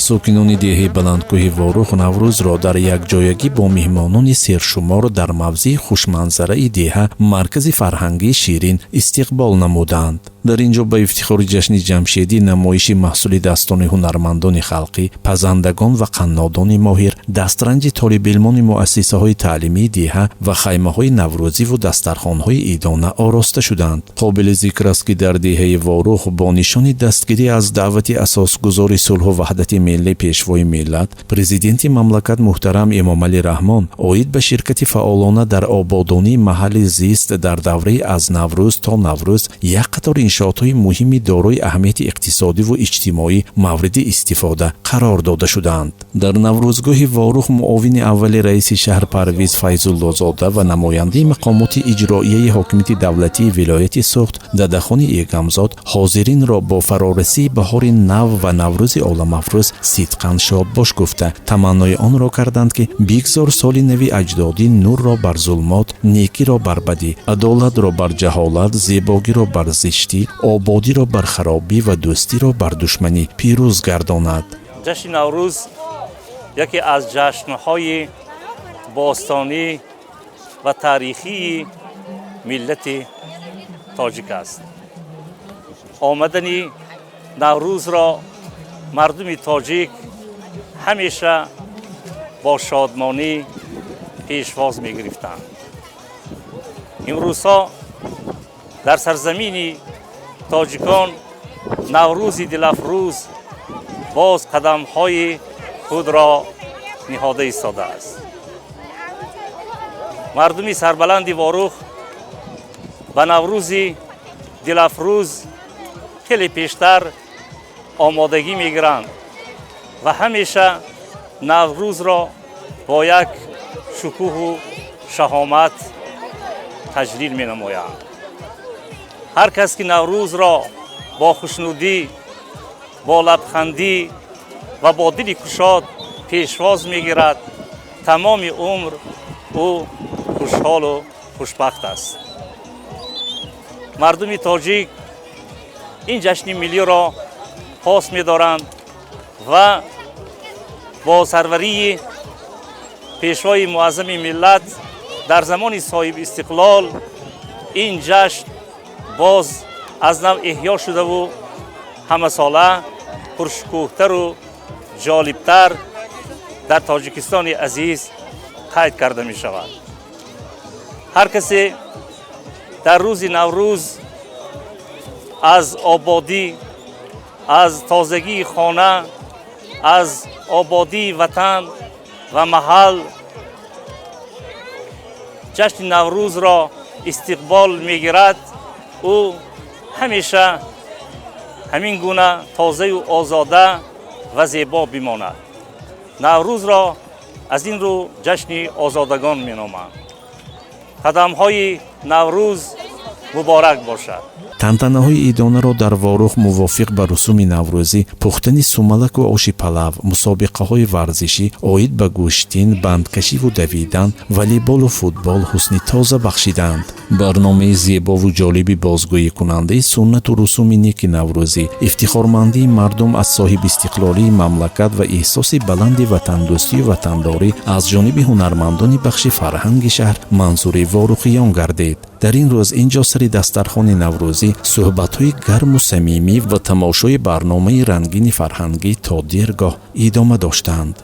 Сокинони деҳаи баландкӯҳи Ворух Наврӯзро дар якҷоягӣ бо меҳмонони сершумор дар мавзеи хушманзараи деҳа, маркази фарҳангии Ширин, истиқбол намуданд. Дар ин ҷо ба ифтихори ҷашни ҷамшедӣ намоиши маҳсули дастони ҳунармандони халқӣ, пазандагон ва қаннодони моҳир, дастранҷи толибилмони муассисаҳои таълимии деҳа ва хаймаҳои наврӯзиву дастархонҳои идона ороста шуданд. Қобили зикр аст, ки дар деҳаи Ворух бо нишони дастгирӣ аз даъвати асосгузори сулҳу ваҳдати миллӣ, Пешвои миллат, Президенти мамлакат муҳтарам Эмомалӣ Раҳмон оид ба ширкати фаъолона дар ободонии маҳалли зист дар давраи аз Наврӯз то Наврӯз як қатор иншоотҳои муҳими дорои аҳамияти иқтисодиву иҷтимоӣ мавриди истифода қарор дода шудаанд. Дар Наврӯзгоҳи Ворух муовини аввали раиси шаҳр Парвиз Файзуллозода ва намояндаи мақомоти иҷроияи ҳокимияти давлатии вилояти Суғд Дадахони Эгамзод ҳозиринро бо фарорасии баҳори нав ва Наврӯзи оламафрӯз сидқан шодбош гуфта, таманнои онро карданд, ки бигзор соли нави аҷдодӣ нурро бар зулмот, некиро бар бадӣ, адолатро бар ҷаҳолат, зебогиро бар зиштӣ, ободиро бар харобӣ ва дӯстиро бар душманӣ пирӯз гардонад. Ҷашни Наврӯз яке аз ҷашнҳои бостонӣ ва таърихии миллати тоҷик аст. Омадани Наврӯзро мардуми тоҷик ҳамеша бо шодмонӣ пешвоз мегирифтанд. Имрӯзҳо дар сарзамини тоҷикон Наврӯзи дилафрӯз боз қадамҳои худро ниҳода истодааст. Мардуми сарбаланди Ворух ба Наврӯзи дилафрӯз хеле пештар омодагӣ мегиранд ва ҳамеша Наврӯзро бо як шукӯҳу шаҳомат таҷлил менамоянд. Ҳар кас ки Наврӯзро бо хушнудӣ, бо лабхандӣ ва бо дили кушод пешвоз мегирад, тамоми умр ӯ хушҳолу хушбахт аст. Мардуми тоҷик ин ҷашни миллиро пос медоранд ва бо сарварии Пешвои муаззами миллат дар замони соҳибистиқлол ин ҷашн боз аз нав эҳё шудаву ҳамасола пуршукӯҳтару ҷолибтар дар Тоҷикистони азиз қайд карда мешавад. Ҳар касе дар рӯзи Наврӯз аз ободӣ, аз тозагии хона, аз ободии ватан ва маҳал ҷашни Наврӯзро истиқбол мегирад, ӯ ҳамеша ҳамин гуна тозаю озода ва зебо бимонад. Наврӯзро аз ин рӯ ҷашни озодагон меноманд. Қадамҳои Наврӯз муборак бошад! Тантанаҳои идонаро дар Ворух мувофиқ ба русуми наврӯзӣ пухтани сумалаку оши палав, мусобиқаҳои варзишӣ оид ба гӯштин, бандкашиву давидан, волейболу футбол ҳусни тоза бахшиданд. Барномаи зебову ҷолиби бозгӯикунандаи суннату русуми неки наврӯзӣ, ифтихормандии мардум аз соҳибистиқлолии мамлакат ва эҳсоси баланди ватандӯстию ватандорӣ аз ҷониби ҳунармандони бахши фарҳанги шаҳр манзури ворухиён гардид. Дар ин рӯз ин ҷо сари дастархони наврӯзӣ суҳбатҳои гарму самимӣ ва тамошои барномаи рангини фарҳангӣ то дергоҳ идома доштанд.